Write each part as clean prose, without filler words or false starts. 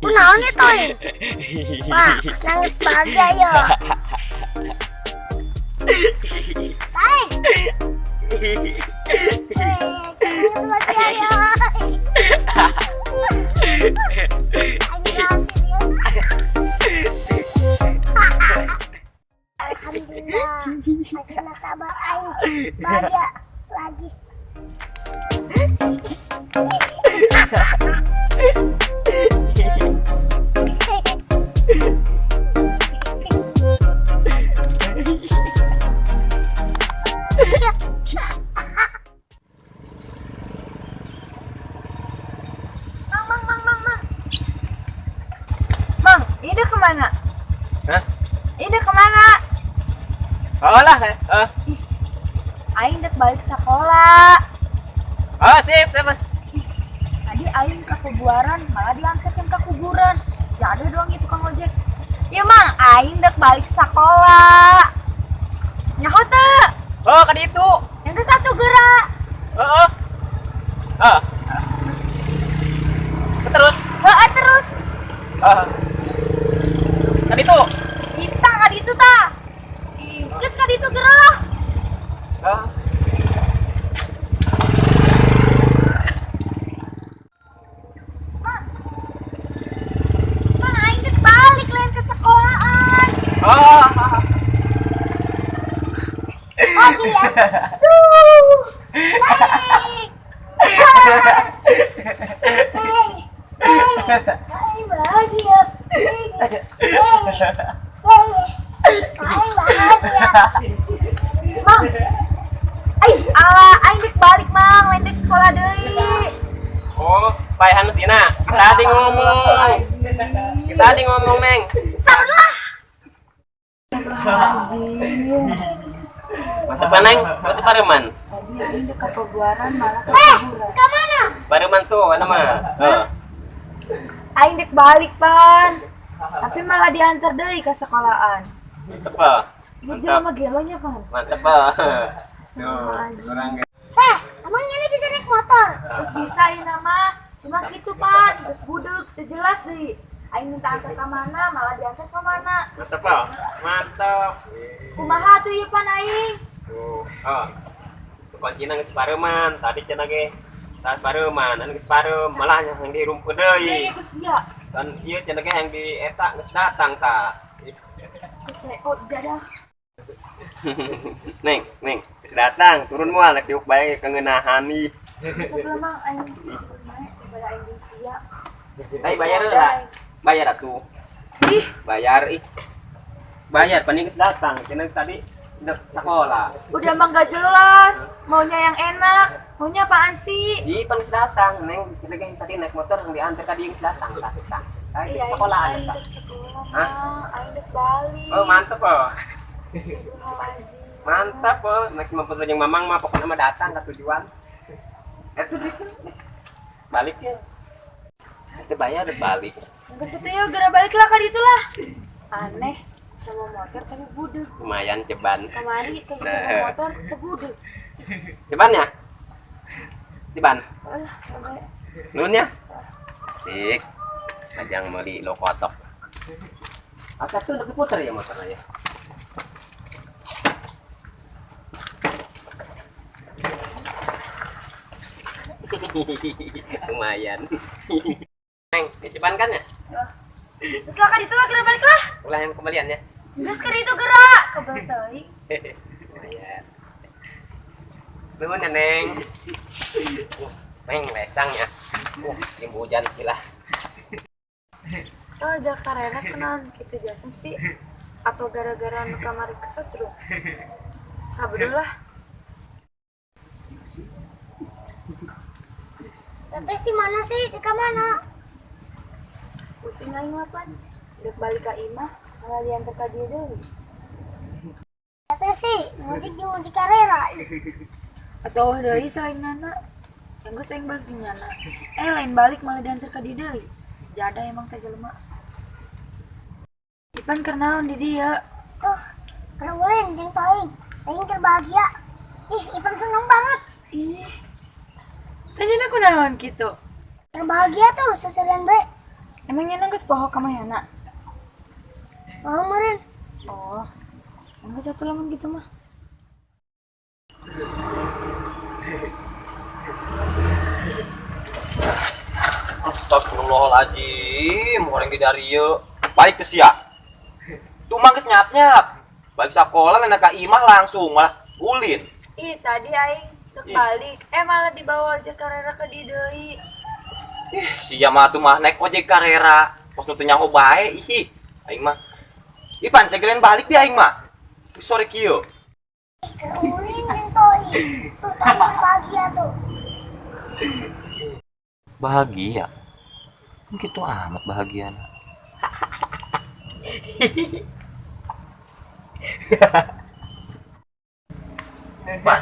Kunaon ya, Toy? Wah, pas nangis bahagia ya. Tay. Nangis bahagia ya. Aing berhasil ya. Alhamdulillah. Akhirnya sabar aing bahagia lagi. Mang, mang, mang, mang, mang. Mang, ini kemana? Hah? Ini kemana? Oh lah, eh. Aing dek balik sekolah. Oh, sip, sip. Tadi aing ke kuburan, malah diantarkan ke kuburan. Jadi doang itu tukang ojek. Ya mang, aing dek balik sekolah. Nyaho teu? Oh, ka ditu. Yang ke satu gerak. Oh, oh. Ah. Terus. Heeh, terus. Ah. Ka ditu. Kita ka ditu tah. Ih, geus ka ditu geura lah. Ah. Mang. Mang, aing dek balik lain ke sekolahan. Oh. Bahagia. Tuh. Baik. Hey. Hey. Aing bahagia. Hey. Hey. Aing bahagia. Mang. Ih, ala aing dek balik, Mang, lain dek sekolah deui. Oh, paehan sina. Tadi ngomong. Tadi ngomong, Neng. Sabar lah. Mantep kan, Neng? Masih pareman. Tadi aing dek ke kuburan malah ke Eh, kuburan. ke mana? Pareman tuh, mana mah? Heeh. Aing dek balik, Pan. Tapi malah diantar deui ke sekolahan. Mantep, ah. Ieu jelema gelonya, Pan. Mantep, ah. Tuh, Astagfirullahaladzim. kurang Teh, emang ini bisa naik motor? Terus bisa ya nama, cuma gitu Pan, terus budek, teu jelas deui. Aing minta antar ke mana, malah diantar ke mana. Mantep, ah. Mantep. Kumaha tuh ieu Pan aing? Tuh, oh. Kuncina geus pareman, tadi cenah ge. Tas pareman, anu geus parem, malah yang di rumput Iya, deui. iya geus sia. Dan ieu cenah ge yang di eta geus datang ta. Kece, oh jadah. Neng, Neng, geus datang, turun moal rek diuk bae kengeunahan ih. Sebelum mang aing turun bae daripada aing jeung sia. Ai bayar heula. Bayar atuh. Ih, Bayar ih. Bayar paling geus datang, cenah tadi udah sekolah. Udah emang gak jelas. Maunya yang enak, maunya apaan sih? Ih, pan geus datang, Neng. Kita ge tadi naik motor yang diantar ka dieu geus datang tah. Tah. Ai Iya, sekolah aing eta. dek sekolah, Hah? Mang. Aing dek balik. Oh, mantep oh. Astagfirullahaladzim. Mantap oh. Naik motor jeung Mamang mah pokoknya mah datang ke tujuan. Itu balik ya. Itu bayar balik. Enggak situ yuk, geura balik lah ka ditu lah. Aneh, sama motor tapi budeg. Lumayan ceban. Kamari teh sama Nah. motor teu budeg. Ceban ya? Ceban. Alah, udah. Nuhun ya. Sik. Majang meuli lokotok. Asa tuh udah puter ya motornya ya. Lumayan. Neng, ceban kan ya? Terus lah ka ditu lah, geura balik lah. Ulah yang kembalian ya. Geus ka ditu geura. Kebel teuing. Lumayan. Nuhun ya, Neng. Neng, lesang ya. Musim hujan sih lah. Oh, Jakarta kenalan gitu jasa sih. Apa gara-gara nu kamari kesetrum? Sabar lah. Teteh di mana sih? Di mana? Pusing aing mah, Pan. Dek balik ka imah, malah diantar ka dieu deui. Teteh sih, ngojek di ngojek karera. Atau deui selain nana. Yang geus aing balik jeung nyana. Eh, lain balik malah diantar ka dieu deui. Jada emang teh jelema. Ipan keur naon di dieu? Tuh, keruan jeung toing. Aing keur bahagia. Ih, Ipan seneng banget. Ih. Tanya aku naon gitu. Terbahagia tuh seserian bae. Emangnya nang geus poho ka mana? Oh, meureun. Oh. Enggak satu lamun gitu mah. Astagfirullahaladzim, orang di dari balik ke sia. Tuh mah geus nyap-nyap. Balik sekolah lain ka imah langsung malah ulin. Ih, tadi aing balik, malah dibawa ojek karera ke di deui. Ih, sia mah tuh mah naik ojek karera. Pos nu teu nyaho bae, ih. Aing mah. Ih, pan segelen balik di aing mah. Sore kieu. Ulin jeung toi. Tuh tadi bahagia tuh. Bahagia. Gitu amat bahagia. Pan,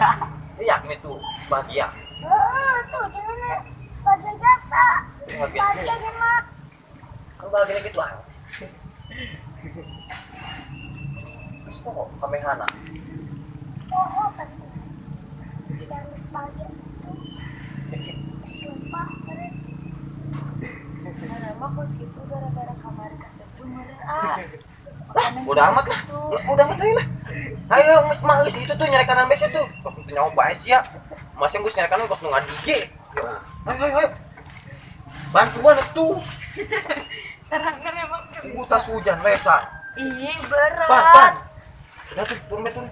saya yakin itu bahagia. Heeh, tuh jenengan bahagia jasa. Bahagia. Bahagia nya mah. Kan bahagia gitu amat. Terus kok kamehana? Oh, pasti. Yang bahagia itu. Sumpah, meureun. Nah, mah kos gitu gara-gara kamari kasetrum meureun ah. Bodo amat lah. Terus bodo amat lah. Ayo geus mah geus itu tuh nyari kanan base tuh. Kos nu teu nyaho bae sia. Masih geus nyari kanan kos nu nga-DJ. Ayo ayo ayo. Bantuan tuh. Serangan emang. Tas hujan lesa. Ih, berat. Pan, pan. Udah tuh, turun deh, turun.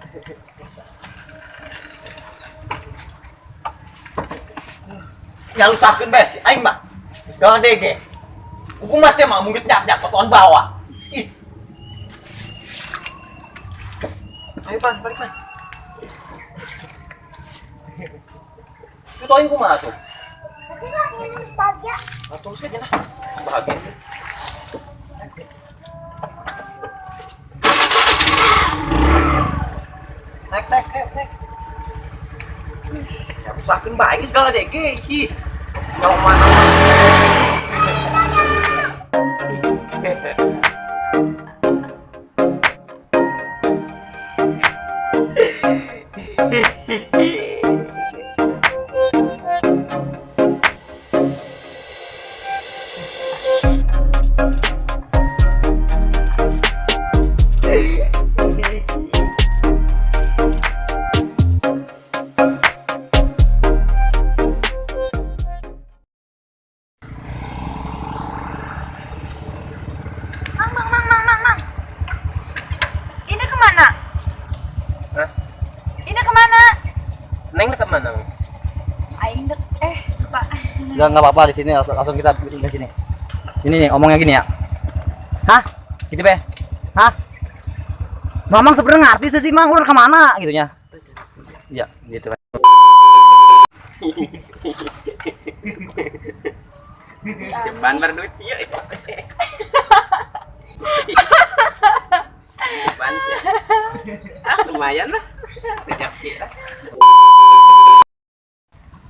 Nyalusakeun bae si aing mah. Geus gawe DG. Hukum masih mah mun geus nyap-nyap kotoran bawa. Ih. Ayo pan, balik pan. Itu aing kumaha tuh? Berarti lah ini geus bahagia. Atuh saja lah. Bahagia. Naik, naik, ayo, naik. Ya, usahakan baik segala deh, ih. Kalau mana? Mang, mang, mang, mang, mang, mang. Ini kemana? Hah? Ini kemana? Neng kemana? Aing dek, lupa. Enggak apa-apa di sini langsung kita bikin gini. Ini nih omongnya gini ya. Hah? Gitu be. Hah? Mamang sebenarnya ngerti sih Mang, udah kemana gitu nya. Ya, gitu. Ceban berduci ya. Ceban sih. Ah, lumayan lah. Rezeki lah.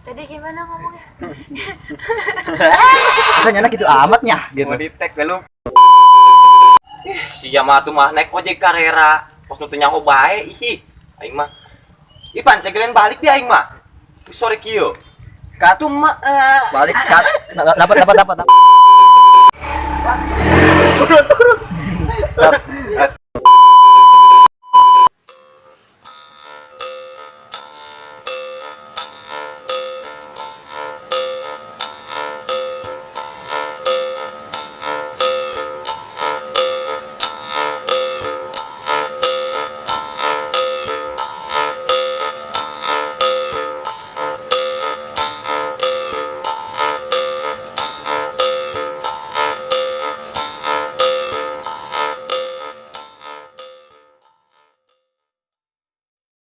Tadi gimana ngomongnya? Ternyata gitu amatnya gitu. Mau di tag lalu. Ih, sia mah tuh mah naik ojek karera. Pos nu teu nyaho bae, ih. Aing mah. Ih, pan segelen balik di aing mah. Sore kieu. Katu mah balik kat dapat dapat dapat. Turun, turun.